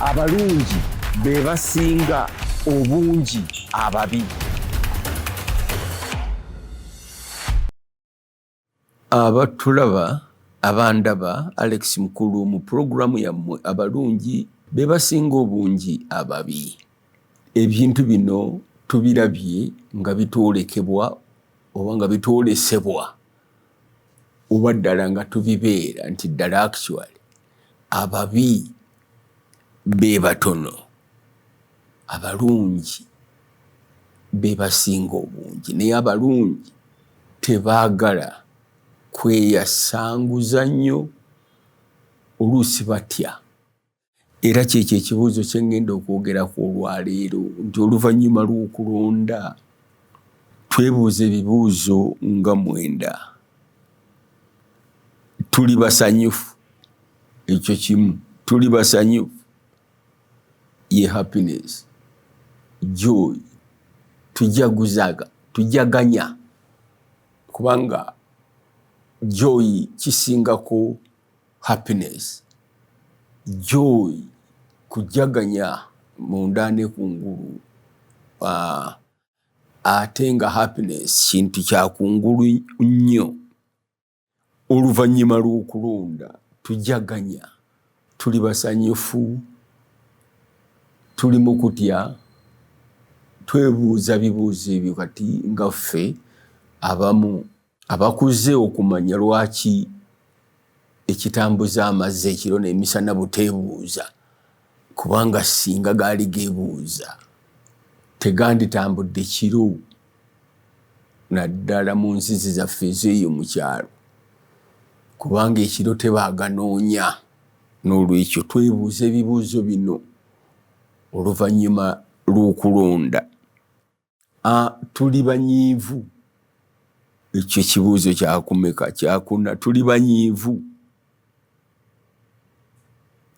Abalungi be basinga obungi ababi. Abatulaba, abandaba, Alex Mukulu mu pulogulaamu yammwe Abalungi be basinga obungi ababi. Ebintu bino tubirabye nga bitwolekebwa oba nga bitwolesebwa oba ddala nga tubibeera nti ddala actually ababi be batono, abalungi be basinga obungi. Naye abalungi tebaagala kweyasanguza nnyo, oluusi batya. Era kyekyo ekibuuzo kye ŋŋenda okwogerako olwaleero nti oluvannyuma lw'okulonda twebuuza ebibuuzo nga mwenda. Tuli basanyufu? Ekyo kimu. Tuli basanyufu ye happiness, joy, tujaguzaga, tujaganya, kubanga joy kisingako happiness. Joy kujaganya munda ne kungulu, ate nga happiness kintu kya kungulu nnyo. Oluvannyuma lw'okulonda tujaganya, tuli basanyufu, tuli mu kutya, twebuuza bibuuzo ebyo kati nga ffe abamu abakuze okumanya lwaki ekitambuza amazzi ekiro n'emisana buteebuuza, kubanga singa gaali geebuuza teganditambudde kiro, naddala mu nzizi zaffe ez'eyo mu kyalo, kubanga ekiro tebaaganoonya. N'olwekyo twebuuza ebibuuzo bino oluvannyuma lw'okulonda. Tuli banyiivu? Ekyo ekibuuzo kyakumeka? Kyakuna. Tuli banyiivu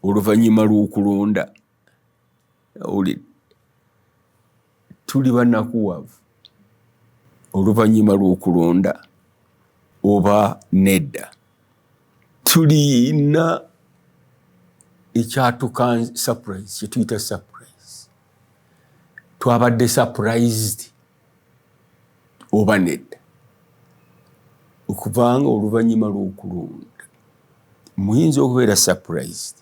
oluvannyuma lw'okulonda? Tuli banakuwavu oluvannyuma lw'okulonda oba nedda? Tulina ekyatuka surprise, kyetuyita surprise, twabadde surprised oba nedda? Okubanga oluvannyuma lw'okulonda muyinza okubeera surprised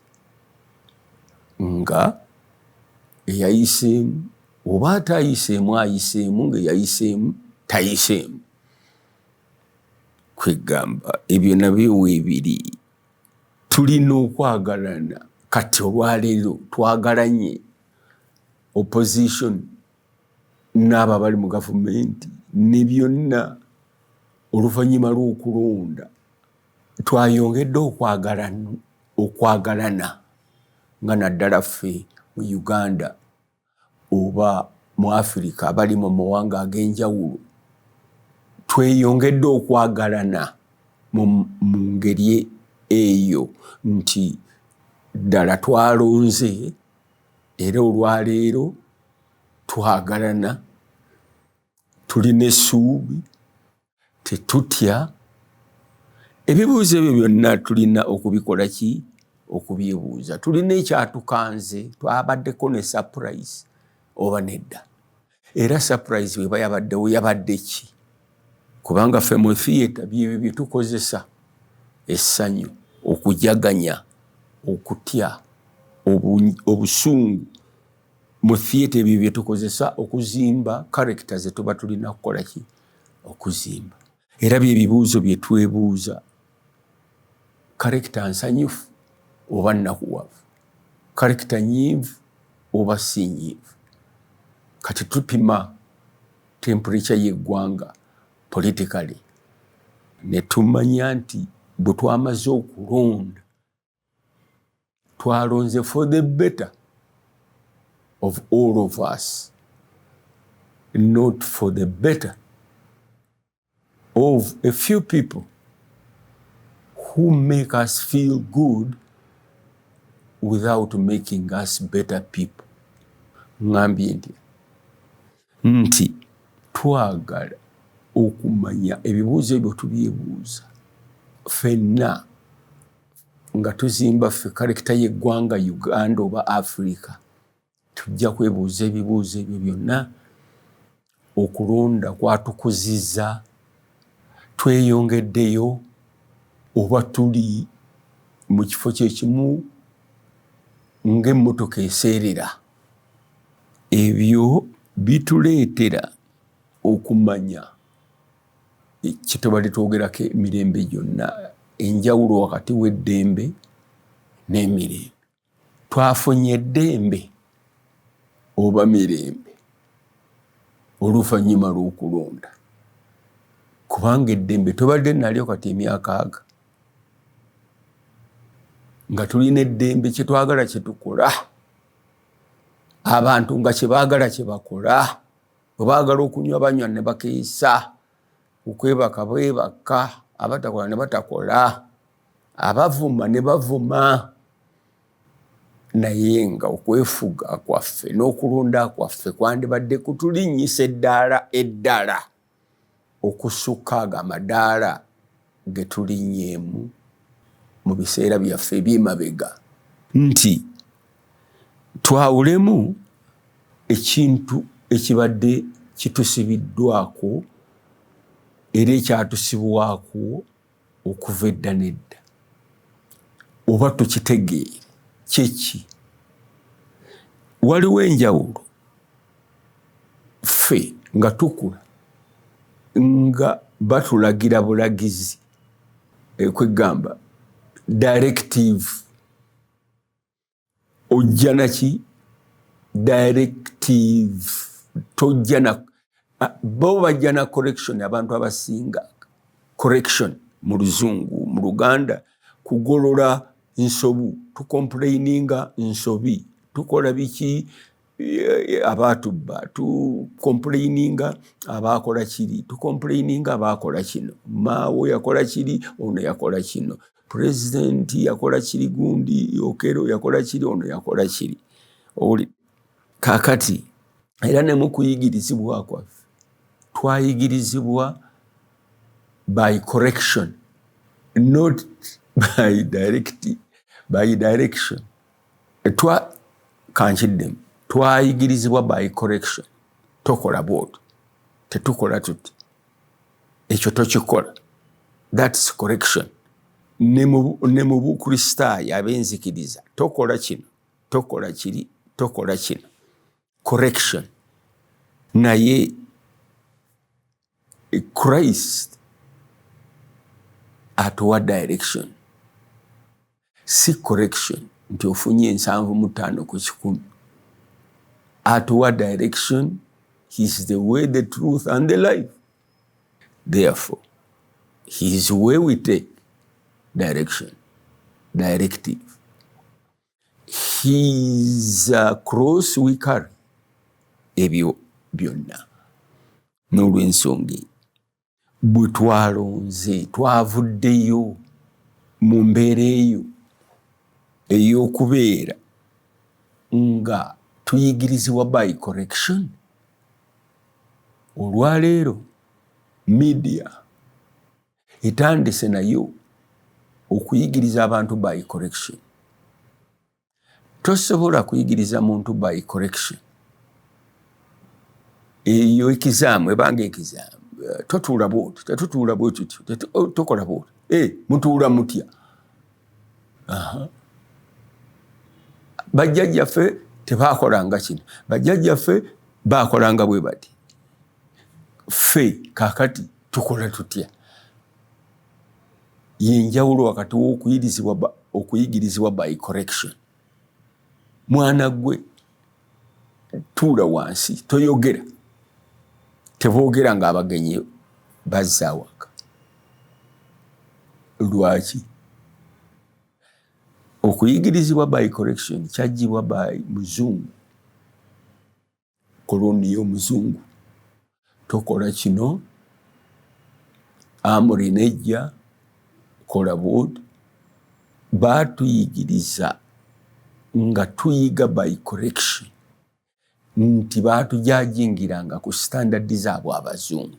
nga eyayiseemu oba atayiseemu ayiseemu, nga eyayiseemu tayiseemu. Kwegamba ebyo nabyo weebiri. Tulina okwagalana kati olwaleero twagalanye opposition n'abo abali mu gavumenti ne byonna. Oluvannyuma lw'okulonda twayongedde okwagalana nga naddala ffe mu Uganda oba mu Afirika abali mu mawanga ag'enjawulo, tweyongedde okwagalana mu ngeri eyo nti ddala twalonze era olwaleero twagalana, tulina essuubi, tetutya. Ebibuuzo ebyo byonna tulina okubikola ki? Okubyebuuza. Tulina ekyatukanze, twabaddeko ne surprise oba nedda? Era surprise bweba yabaddewo yabadde ki? Kubanga ffe mu theatre byebyo bye tukozesa: essanyu, okujaganya, okutya, obusungu. Mu theatre ebyo bye tukozesa okuzimba character ze tuba tulina kukola ki? Okuzimba. Era bye bibuuzo bye twebuuza: character nsanyufu oba nnakuwavu? Character nyiivu oba si nyiivu? Kati tupima temperature y'eggwanga politically ne tumanya nti bwe twamaze okulonda twalonze for the better of all of us, not for the better of a few people who make us feel good without making us better people. Ŋŋambye ntya nti twagala okumanya ebibuuzo ebyo tubyebuuza ffenna. Nga tuzimba ffe character y'eggwanga Uganda oba Africa, tujja kwebuuza ebibuuzo ebyo byonna. Okulonda kwatukuziza, tweyongeddeyo oba tuli mu kifo kyekimu ng'emmotoka eseerera? Ebyo bituleetera okumanya kyetubadde twogerako emirembe gyonna, enjawulo wakati w'eddembe n'emirembe. Twafunye eddembe oba mirembe oluvannyuma lw'okulonda? Kubanga eddembe tubadde nalyo kati emyaka aga, nga tulina eddembe, kyetwagala kyetukola, abantu nga kyebaagala kyebakola. Bwe baagala okunywa banywa ne bakeesa, okwebaka bwebaka, abatakola ne batakola, abavuma ne bavuma. Naye nga okwefuga kwaffe n'okulonda kwaffe kwandibadde kutulinnyisa eddaala eddala okusukka ago amadaala ge tulinnyeemu mu biseera byaffe eby'emabega, nti twawulemu ekintu ekibadde kitusibiddwako era ekyatusibwako okuva edda n'edda, oba tukitegeere kyeki. Waliwo enjawulo. Ffe nga tukula nga batulagira bulagizi, ekwegamba directive. Ojja naki? Directive. Tojja na bo bajja na correction. Abantu abasinga correction mu Luzungu, mu Luganda kugolola nsobu. Tucomplaininga nsobi, tukola biki, abaatubba tucomplaininga, abakola kiri tucomplaininga, abakola kino, maawo yakola kiri, ono yakola kino, pulezidenti yakola kiri, gundi Okero yakola kiri, ono yakola kiri. Owuli kakati era ne mu kuyigirizibwa kwaffe twayigirizibwa by correction, not by direct, by direction. Twa kankiddemu, twayigirizibwa by correction. Tokola bwotyo, tetukola tuti, ekyo tokikola. That's correction. Ne mu Bukristaayo ab'enzikiriza, tokola kino, tokola kiri, tokola kino, correction. Naye Christ atuwa direction, si correction nti ofunye 75. Atuwa direction. He is the way, the truth and the life. Therefore he is way we take direction, directive. His cross we carry. Ebyo byonna n'olw'ensonga bwe twalonze, twavuddeyo mu mbeera eyo ey'okubeera nga tuyigirizibwa by correction. Olwaleero media etandise nayo okuyigiriza abantu by correction. Tosobola kuyigiriza muntu by correction. Eyo exam, ebanga exam, totuula bwoti, tetutuula bwe tutyo, tokola bwoti. Eh, mutuula mutya? Bajjajjaffe tebakolanga kino, bajjajjaffe bakolanga bwe bati, ffe kakati tukola tutya? Yenjawulo wakati w'okuyigirizibwa by correction. Mwana gwe, tuula wansi, toyogera. Teboogera ng'abagenyi bazza awaka. Lwaki? Okuyigirizibwa by correction kyaggyibwa by muzungu, koloni y'omuzungu. Tokola kino, amuri nejja, kola bwoti. Baatuyigiriza nga tuyiga by correction, nti baatujajingiranga ku standard zaabwe abazungu.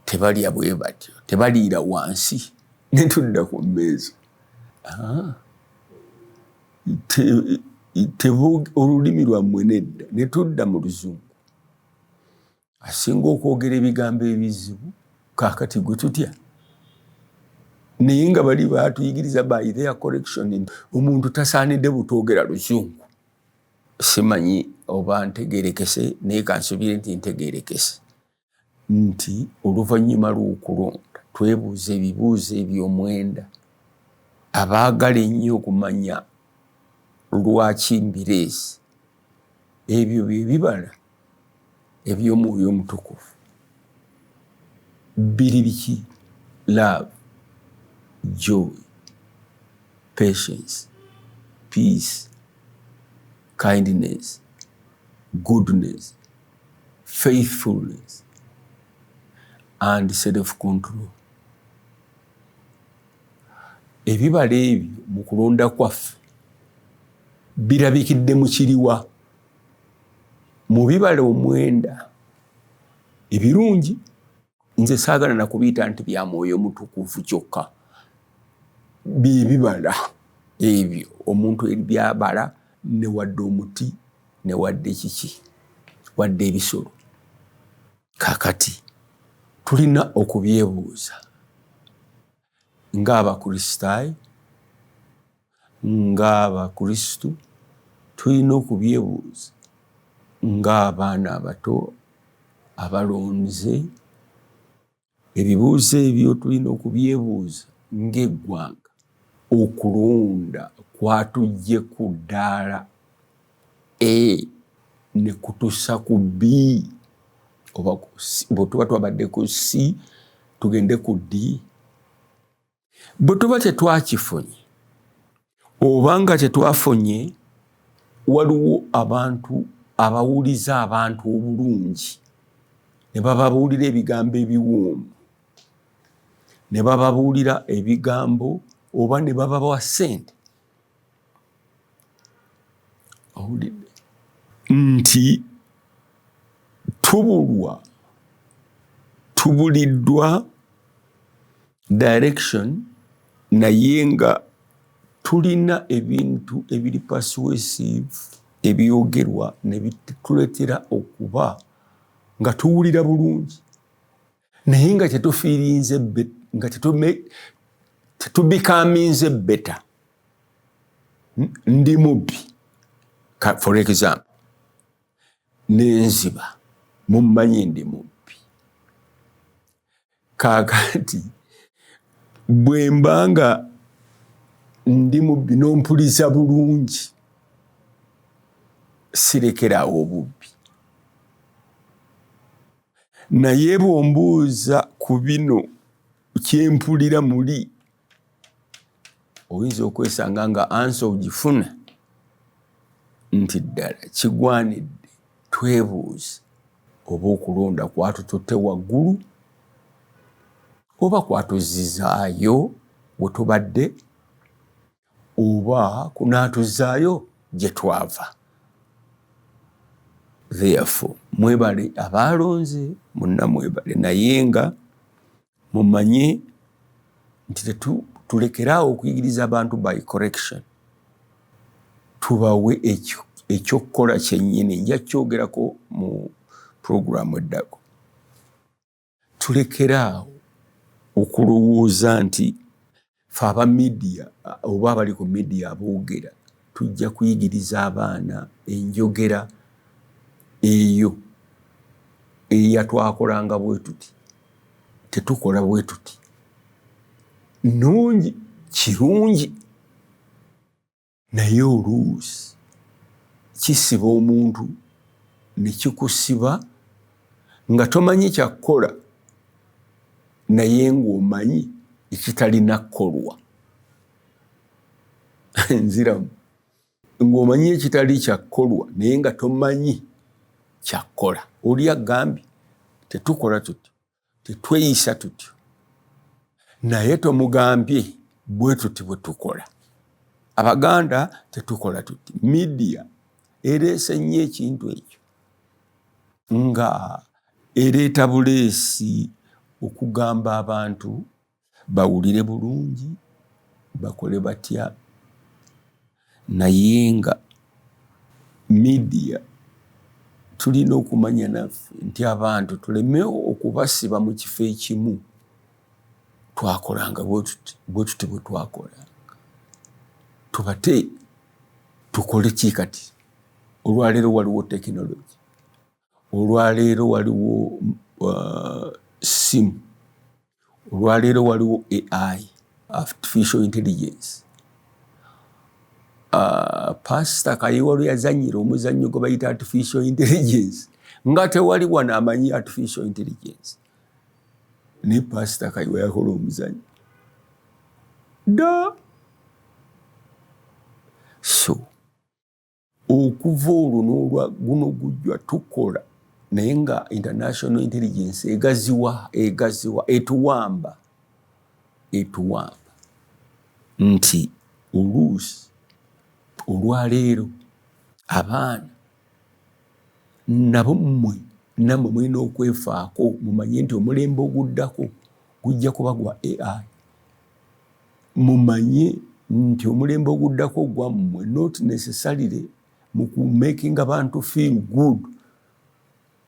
Tebalya bwe batyo, tebaliira wansi, ne tudda ku mmeeza. Olulimi lwammwe nedda, ne tudda mu Luzungu. Asinga okwogera ebigambo ebizibu kaakati gwe tutya, naye nga bali batuyigiriza by their correction, omuntu tasaanidde butoogera Luzungu. Simanyi oba ntegerekese, naye kansubire nti ntegerekese, nti oluvannyuma lw'okulonda twebuuza ebibuuzo ebyomwenda. Abaagala ennyo okumanya lwaki mbireesi, ebyo bye bibala eby'Omwoyo Omutukuvu biri biki? Love, joy, patience, peace, kindness, goodness, faithfulness and self control. Ebibala ebyo mu kulonda kwaffe birabikidde mu kiriwa? Mu bibala 9 ebirungi, nze saagala nakubiyita nti bya Mwoyo Mutukuvu kyokka, byebibala ebyo omuntu byabala, ne wadde omuti, ne wadde kiki, wadde ebisolo. Kakati tulina okubyebuuza ng'Abakristaayo, ng'Abakristu, tulina okubyebuuza ng'abaana abato abalonze. Ebibuuzo ebyo tulina okubyebuuza ng'eggwanga. Okulonda kwatujje ku ddaala A ne kutussa ku B, oba bwe tuba twabadde ku C tugende ku D. Bwe tuba tetwakifunye, oba nga tetwafunye, waliwo abantu abawuliza abantu obulungi ne bababuulira ebigambo ebiwoomu, ne bababuulira ebigambo oba ne babawa ssente. Owulidde nti tubulwa, tubuliddwa direction, naye nga tulina ebintu ebiri persuasive ebyogerwa ne bituleetera okuba nga tuwulira bulungi, naye nga tetufiirinze, nga tetubikaminze better. Ndi mubbi, for example, nenziba, mummanyi ndi mubbi. Kaakati bwe mbanga ndi mubbi nompuliza bulungi, sirekeraawo obubbi. Naye bw'ombuuza ku bino kyempulira muli, oyinza okwesanga nga answer ogifuna nti ddala kigwanidde twebuuze oba okulonda kwatututte waggulu oba kwatuzizaayo we tubadde, oba kunaatuzaayo gye twava. Therefore mwebale abalonze munna, mwebale, naye nga mumanye nti tulekeraawo okuyigiriza abantu by correction, tubawe ekyokukola kyennyini. Nja kyogerako mu puroguramu eddako. Tulekeraawo okulowooza nti fe aba media oba abali ku media aboogera tujja kuyigiriza abaana enjogera eyo eyatwakolanga bwe tuti. Tetukola bwe tuti nnungi, kirungi, naye oluusi kisiba omuntu ne kikusiba nga tomanyi kyakkola, naye ng'omanyi ekitalina kkolwa. Nziramu, ng'omanyi ekitali kyakkolwa naye nga tomanyi kyakkola. Oli agambye tetukola tutyo, tetweyisa tutyo, naye tomugambye bwe tuti bwe tukola. Abaganda tetukola tuti. Media ereese nnyo ekintu ekyo, nga ereeta buleesi okugamba abantu bawulire bulungi, Bakole batya? Naye nga media, tulina okumanya naffe nti abantu tuleme okubasiba mu kifo ekimu. Twakolanga bwe tuti, bwe twakolanga, tubate tukole ki? Kati olwaleero waliwo tekinologi, olwaleero waliwo simu, olwaleero waliwo AI, artificial intelligence. Pasita Kayiwa lwe yazanyira omuzannyo gwe bayita artificial intelligence, nga tewali wano amanyi artificial intelligence, naye Pasita Kayiwa yakola omuzannyo dda. So okuva olwo n'olwa guno gujjwa tukola, naye nga international intelligence egaziwa, egaziwa, etuwamba, etuwamba nti oluusi olwaleero abaana nabo mmwe nammwe mulina okwefaako, mumanye nti omulembe oguddako gujja kuba gwa AI. Mumanye nti omulembe oguddako gwammwe, not necessarily mu kumakinga abantu feel good.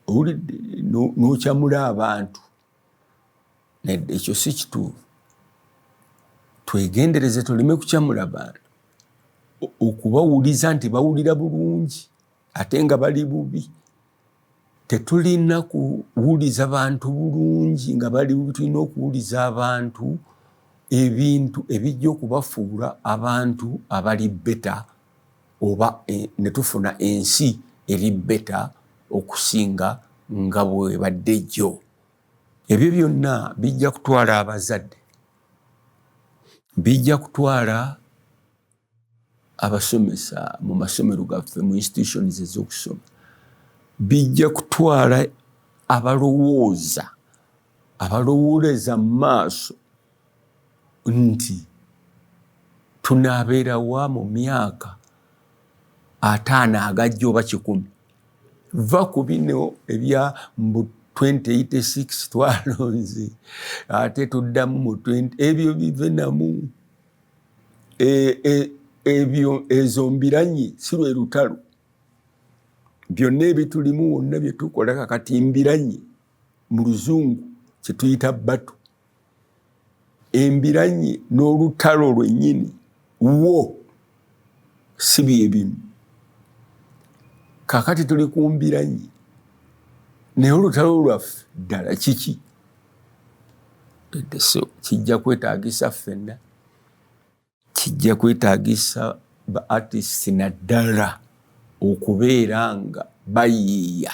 Owulidde n'okyamula abantu? Nedda, ekyo si kituufu. Twegendereze tuleme kukyamula bantu, okubawuliza nti bawulira bulungi ate nga bali bubi. Tetulina kuwuliza bantu bulungi nga bali bubi. Tulina okuwuliza abantu ebintu ebijja okubafuula abantu abali better, oba ne tufuna ensi eri better okusinga nga bwebadde jjo. Ebyo byonna bijja kutwala abazadde, bijja kutwala abasomesa mu masomero gaffe, mu institutions ez'okusoma, bijja kutwala abalowooza, abalowooleza mu maaso nti tunaabeerawa mu myaka 50 agajja oba 100. Va ku bino ebya mbu 2086 twalonze ate tuddamu mu 20, ebyo bive namu. Ebyo ezo mbiranye, si lwe lutalo. Byonna ebitulimu wonna bye tukola kakati mbiranye, mu Luzungu kyetuyita battle. Embiranye n'olutalo lwennyini wo si byebimu. Kakati tuli ku mbiranye, naye olutalo lwaffe ddala kiki? So kijja kwetaagisa ffenna, kijja kwetaagisa ba artist naddala okubeera nga bayiiya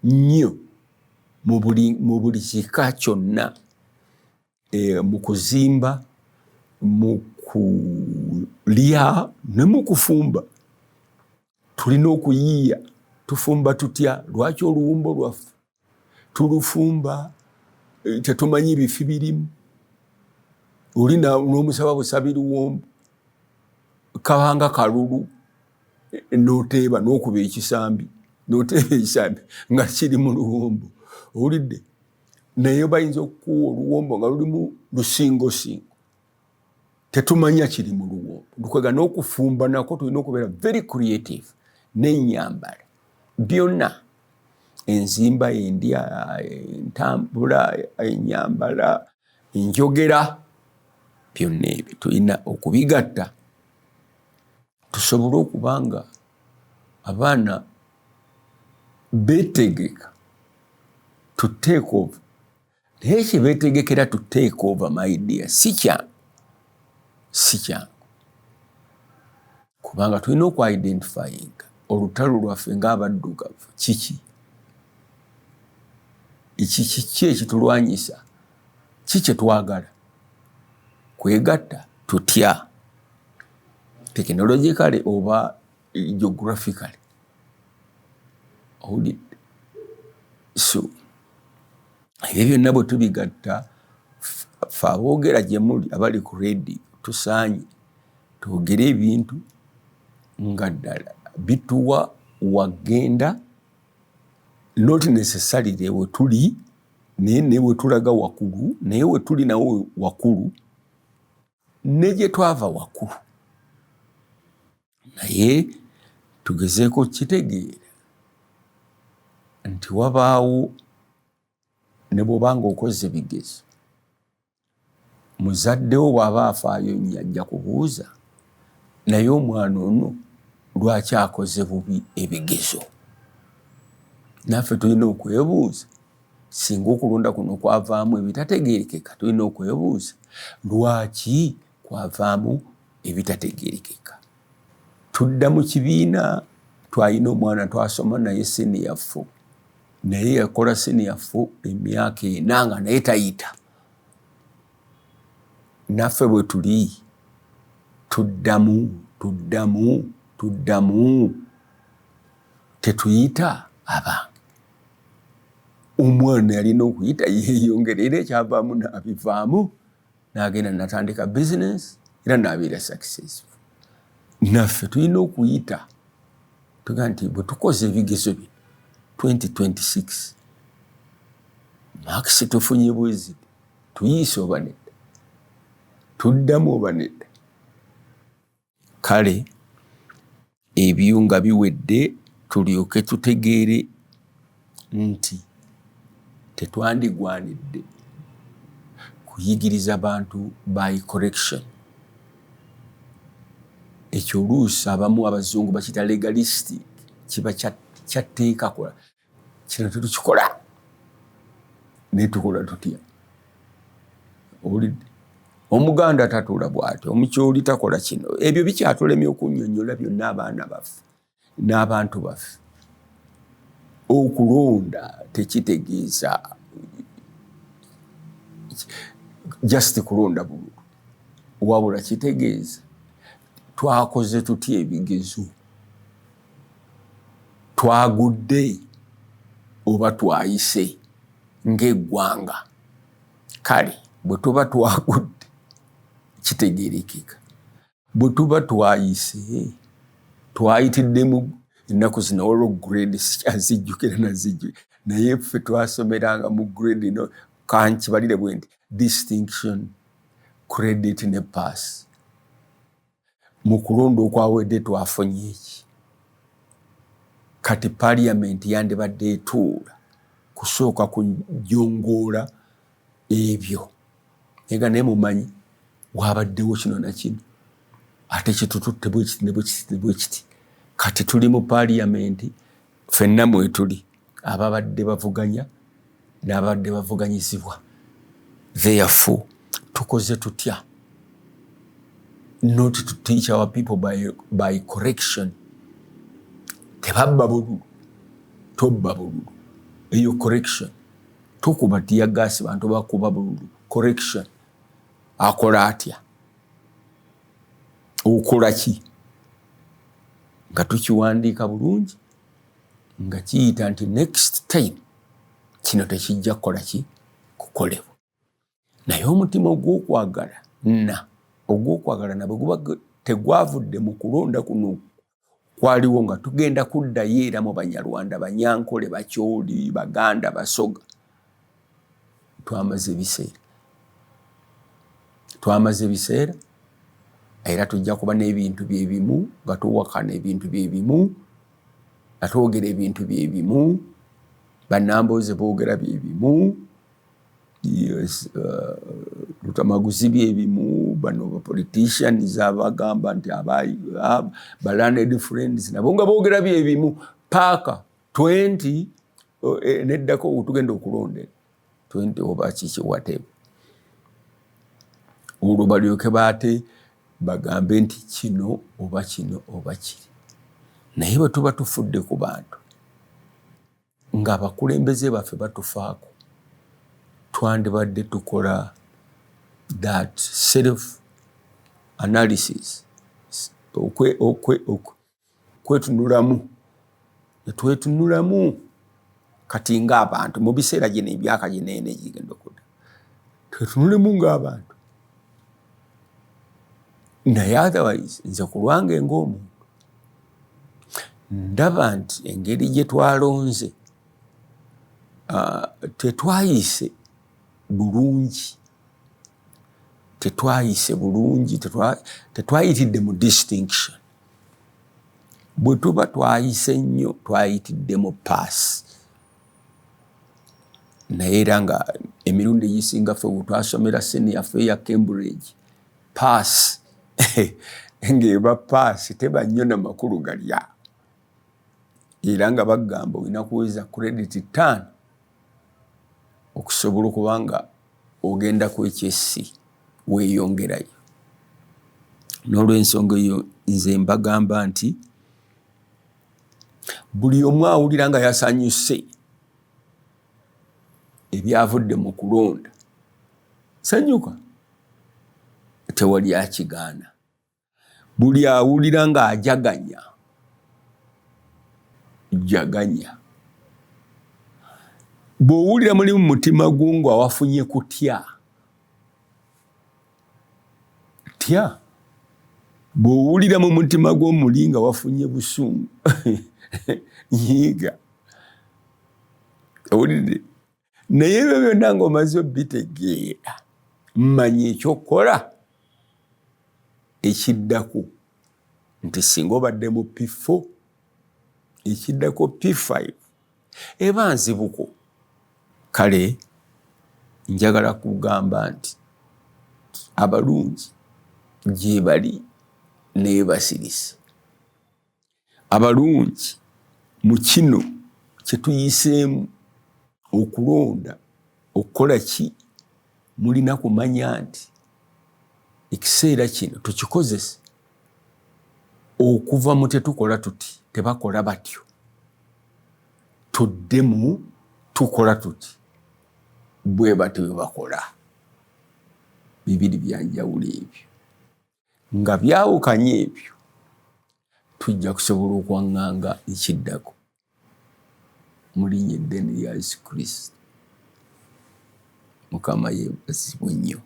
nnyo mu buli kika kyonna, mu kuzimba, mu kulya ne mu kufumba. Tulina okuyiiya. Tufumba tutya? Lwaki oluwumbo lwaffe tulufumba, tetumanyi bifi birimu? Oli n'omusaba busabi luwombo, kabanga kalulu, n'oteeba n'okuba ekisambi, n'oteeba ekisambi nga kiri mu luwombo. Owulidde? Naye bayinza okukuwa oluwombo nga lulimu lusingosingo, tetumanya kiri mu luwombo. Lukwega n'okufumba nako tulina okubeera very creative, n'ennyambala, byonna, enzimba, endya, entambula, ennyambala, enjogera, byonna ebyo tulina okubigatta tusobole okuba nga abaana beetegeka to take over. Naye kyebeetegekera to take over, my dear, si kyangu, si kyangu, kubanga tulina okuidentifyinga olutalo lwaffe ng'abaddugavu kiki, kiki ekitulwanyisa, ki kye twagala, kwegatta tutya technologically oba geographically. Owulidde? So ebyo byonna bwe tubigatta, ffe aboogera gye muli abali ku radio, tusaanye twogere ebintu nga ddala bituwa wagenda, not necessarily we tuli, naye ne we tulaga wakulu, naye we tuli nawo wakulu. Ne gye twava wakulu, naye tugezeeko kitegeera nti wabaawo ne bw'oba nga okoze bigezo, muzaddewo bw'aba afaayo nnyo ajja kubuuza, naye omwana ono lwaki akoze bubi ebigezo? Naffe tulina okwebuuza, singa okulonda kuno kwavaamu ebitategeerekeka, tulina okwebuuza lwaki kwavaamu ebitategeerekeka. Tudda mu kibiina, twalina omwana twasoma naye senior four, naye yakola senior four emyaka 4 nga naye tayita. Naffe bwe tuli tuddamu, tuddamu, tuddamu, tetuyita. Abange, omwana yalina okuyita yeeyongera, era ekyavaamu n'abivaamu n'agenda natandika bizinesi era n'abeera successful. Naffe tulina okuyita tuga nti bwe tukoze ebigezo bino 2026, marks tufunye bweziti, tuyiise oba nedda, tuddamu oba nedda. Kale ebyo nga biwedde, tulyoke tutegeere nti tetwandigwanidde kuyigiriza bantu by correction. Ekyo oluusi abamu abazungu bakiyita legalistic, kiba kyatteeka kola kino, tetukikola, naye tukola tutya? Owulidde, Omuganda tatuula bw'ati, Omukyoli takola kino. Ebyo bikyatulemye okunnyonnyola byonna abaana baffe n'abantu baffe. Okulonda tekitegeeza just kulonda bululu, wabula kitegeeza twakoze tutya ebigezo, twagudde oba twayise ng'eggwanga. Kale bwe tuba twagudde kitegerekeka, bwe tuba twayise twayitiddemu. Ennaku zino waliwo grade sikyazijjukira nazijjukira, naye ffe twasomeranga mu grade no kankibalire bwe nti: distinction, credit ne pass. Mu kulonda okwawedde twafunye eki? Kati Parliament yandibadde etuula kusooka kujongoola ebyo, naye nga naye mumanyi wabaddewo kino na kino, ate kitututte bwekiti ne bwekiti ne bwekiti. Kati tuli mu Parliament ffenna mwetuli, ababadde bavuganya n'abadde bavuganyizibwa. Therefore tukoze tutya? Not to teach our people by correction. Tebabba bululu, tobba bululu, eyo correction. Tukuba tear gas, bantu bakuba bululu, correction. Akola atya? Okola ki? Nga tukiwandiika bulungi nga kiyita nti next time kino tekijja kukola ki kukolebwa. Naye omutima ogw'okwagala na ogw'okwagala nabwe guba tegwavudde mu kulonda kuno kwaliwo, nga tugenda kuddayo era mu Banyarwanda, Banyankole, Bakyoli, Baganda, Basoga. Twamaze ebiseera, twamaze ebiseera, era tujja kuba n'ebintu byebimu, nga tuwakana ebintu byebimu, nga twogera ebintu byebimu, bannambooze boogera byebimu, yes, Lutamaguzi byebimu, bano bapoliticians abagamba nti ba learned friends nabo nga boogera byebimu paaka 20 neddako tugenda okulondera 20 oba kiki, whatever, olwo balyoke baate bagambe nti kino oba kino oba kiri. Naye bwe tuba tufudde ku bantu, ng'abakulembeze baffe batufaako, twandibadde tukola that self analysis, okwetunulamu, netwetunulamu kati ng'abantu mu biseera gino, emyaka gino ena egigenda okudda, twetunulemu ng'abantu. Naye otherwise nze ku lwange ng'omuntu ndaba nti engeri gye twalonze, tetwayise bulungi. Tetwayise bulungi, tetwayitidde mu distinction. Bwe tuba twayise nnyo, twayitidde mu pass. Naye era nga emirundi egisinga ffe bwe twasomera senior yaffe eya Cambridge, pass ng'eba pass teba nnyo na makulu galya. Era nga bagamba olina kuweza credit 5 okusobola okuba nga ogenda ku HSC weeyongerayo. N'olwensonga eyo nze mbagamba nti buli omu awulira nga yasanyuse ebyavudde mu kulonda, sanyuka, tewali akigaana. Buli awulira ng'ajaganya, jaganya. Bw'owulira muli mu mutima gwo nga wafunye kutya, tya. Bw'owulira mu mutima gwo muli nga wafunye busungu, nyiiga. Owulidde? Naye ebyo byonna ng'omaze obitegeera, manya ekyokukola ekiddako nti singa obadde mu P4, ekiddako P5 eba nzibuko. Kale njagala kugamba nti abalungi gye bali naye basirise. Abalungi mu kino kye tuyiseemu okulonda okukola ki, mulina kumanya nti ekiseera kino tukikozese okuva mu tetukola tuti, tebakola batyo, tuddemu tukola tuti, bwe batyo bwe bakola. Bibiri bya njawulo ebyo. Nga byawukanye ebyo, tujja kusobola okwaŋŋanga ekiddako mu linnya eddene lya Yesu Kristo. Mukama yeebazibwe nnyo.